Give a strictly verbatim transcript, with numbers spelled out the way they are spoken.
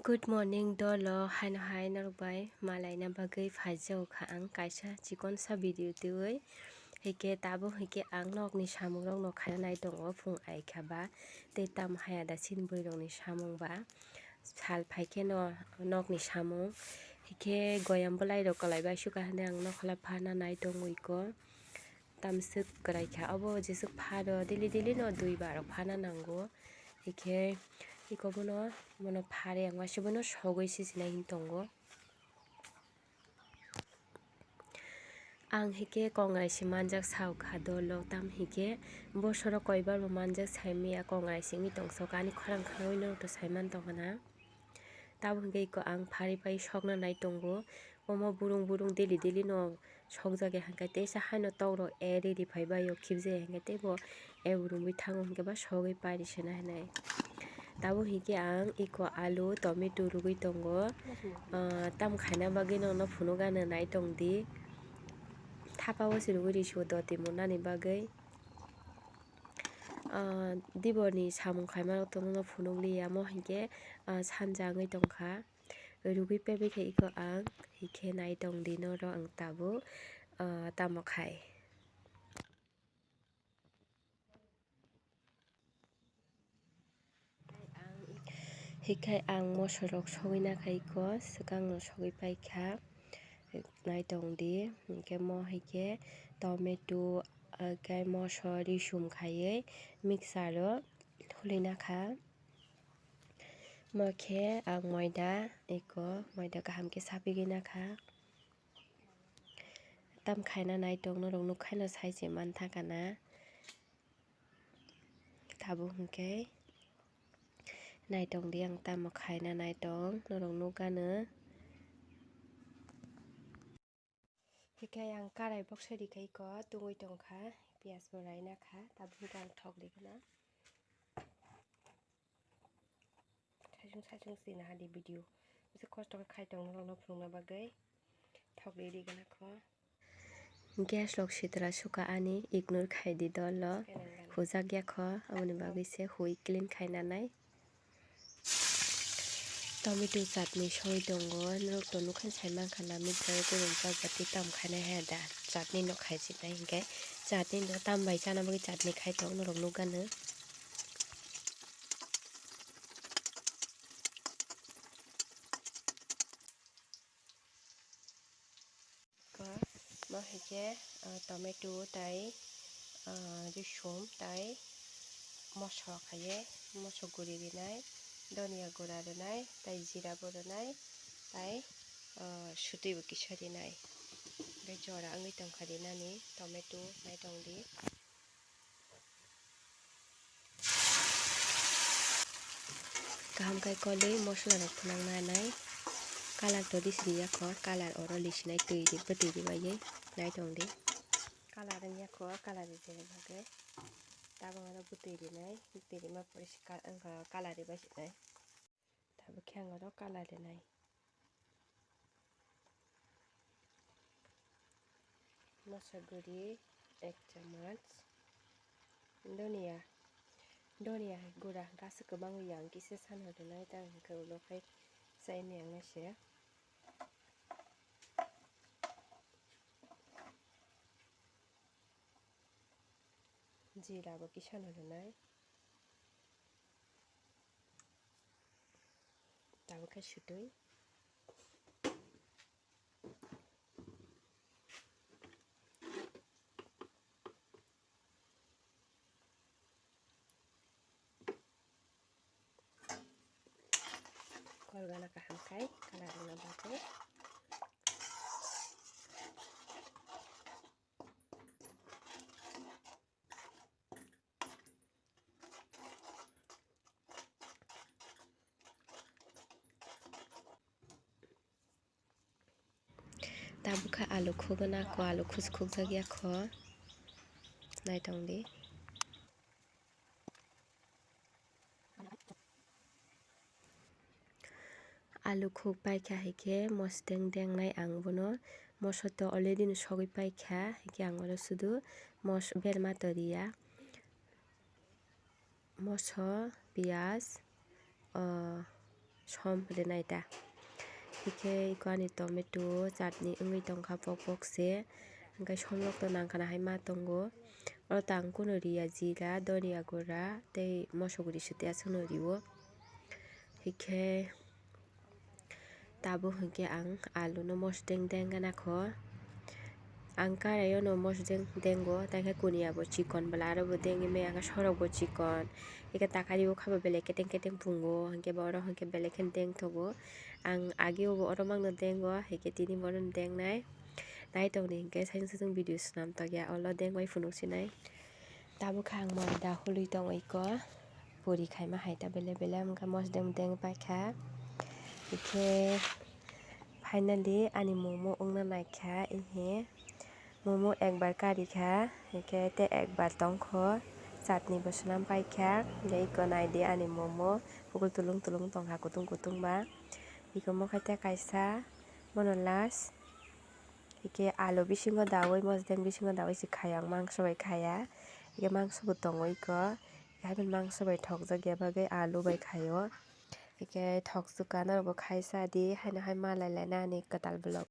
Good morning dolo, haino hai norok bai malaina bagwi phaijago kha ang kaisa chikonsa video twiwi. Hwnkhe tabuk hwnkhe ang nokni samungrokno khaina nai tongo phung ai kha ba, tei tamo hai ada chini bwrwirokni samung ba sal phai kheno nokni samung. Hwnkhe goyam bwlairok kwlaibai sukha hwnwi ang nokhola pharna nai tongo iko. Tamswk kwrai kha, obo jeswk pharo daily daily no dui bar rok phana nango. Hwnkhe iko bono, bono phari ang waisa bono sogwi sijinai hwn tongo. Ang hwnkhe kongrai se manjak sao kha dolo, tam hwnkhe bosoro koibar bo manjak saimanya kongrai se wngwi tongso, ani khorang khorang norok to saiman tongkha na. Tabuk hwnkhe iko ang phari pai sokna nai tongo. Omo burung burung daily daily no sokjak ya hwnkhe teisa haino tok rok e riri phai bai o khibjak ya hwnkhe teibo e burung bui thango hwnkhe ba sogwi pairi sena hinai. Tabuk hwnkhe ang iko alu tomato rwgwi tongo. Ah, tam khaina bagwi nono phunuk gana nai tong di. Thapa o se rwgwi rw si o doti monani bagwi. Ah, dibor ni samung khaima rok to nono phunuk liya, omo hwnkhe, ah, sanja wngwi tongkha. Rwgwi pebwi khe iko ang, hwnkhe nai tong di norok ang tabuk, ah, tamo khai. Hikhai ang moso rok sogwi nakhai iko, swkang no sogwi paikha, nai tong di, hwnkhe mo hai khe tomato, ah, khe moso risum khaiwi mixer o huli nakha. Mo khe ang moida iko, moida kaham khe sapigwi nakha. Tam khaina nai tong norok nukhaino sai se mantha kana. Tabuk hwnkhe nai tong di ang tamo khaina nai tong norok nukgano. Hikhai ang karai boksa rikha iko tungwi tongkha, piyaj bo raina kha, tabuk hwnkhe ang thok rikha na. Saichung saichung sina hadi video. Bisa kosto khe khai tong norokno phunukna bagwi. Thok riri gana kho. Gas rok sitra suka ani ignore khai di dolo. Hujak ya kho, aboni bagwi se hui clean khai nanai. Tomato chutney soi tongo, norok to nukha sai mankha na mixer o gurung jak ba tei tam khainai hai da chutney no khai sinai hinkhe chutney no tam bai chana bagwi chutney khai tong norok nukgano. Ko, mo hai khe, ah, tomato tai, ah, risum tai moso khai ye, moso guri rinai, dhania gura rinai, tai jira bo rinai, tai, ah, sutwi bo kisa rinai. Tei jora wngwi tongkha rinani tomato nai tong di. Kaham khai kolwi mosola rok phunang nanai. Colour to risi ya kho, colour oro lisinai twi ri, bwtwi ri bai ye nai tong di. Colour wng ya kho, colour rijak bagwi tabuk oro bwtwi rinai, bwtwi rima pore se ka-, wngkha colour ribai sinai. Tabuk khe ang oro colour rinai. Moso guri ek chamoch. Dhania, dhania hai gura hwnkhe aswk kwbangwi ya, hwnkhe se sano rinai ta hwnkhe ulo khai chaini ang nai se. Jira bo kisa no rinai. Tabuk khe sutwi. Kol gana kaham khai, colour wngna bagwi. Tabuk khe alu khugwi nako, alu khus khukjak ya kho. Nai tong di. Alu khuk paikha hai khe mosodeng dengnai ang bono. Moso to already no sogwi paikha, hai khe ang oro sudu mos-, berma toriya. Moso, piyaj, o, som rinai ta. Hikhe iko ani tomato chutney wngwi tongkha pok pok se. Hwnkhe somrok to nangkhana hai ma tongo. Oro tang kunu riya, jira, doria gura tei moso guri site aswkno rio. Hikhe tabuk hwnkhe ang alu no mosdeng deng gana kho. Ang karai o no mosdeng dengo, tei khe kuniya bo chikon bwla aro bo dengwi maya khe sorok bo chikon. Hikhe takari o kha bo belai keteng keteng pungo, hwnkhe bo oro hwnkhe belai khe deng thogo. Ang agi o bo oro mangno dengo, hwnkhe tini bono dengnai. Nai tongdi hwnkhe saisung saisung video swnam tokya, olo deng bai phunuk sinai. Tabuk khe ang moida hului tongo iko. Puri khaima hai ta bele bele wngkha mosdeng deng paikha. Hikhe finally ani momo wngna naikha, ihi momo ekbar karikha, hikhe tei ekbar tongkho, chutney bo swnam paikha. Hwnkhe iko naidi ani momo, bukul tulung tulung tongkha, kutung kutung ba. Iko mokhe tei kaisa, bono last. Hikhe alu bisingo daui, mosdeng bisingo daui se khaio, ang mangso bai khaya. Hikhe mangso bo tongo iko. Hikhe haino mangso bai thokjak ya bagwi alu bai khaio. Hikhe thokjwk ka norok bo khai sa di, haino hai malai laina ani kwtal vlog.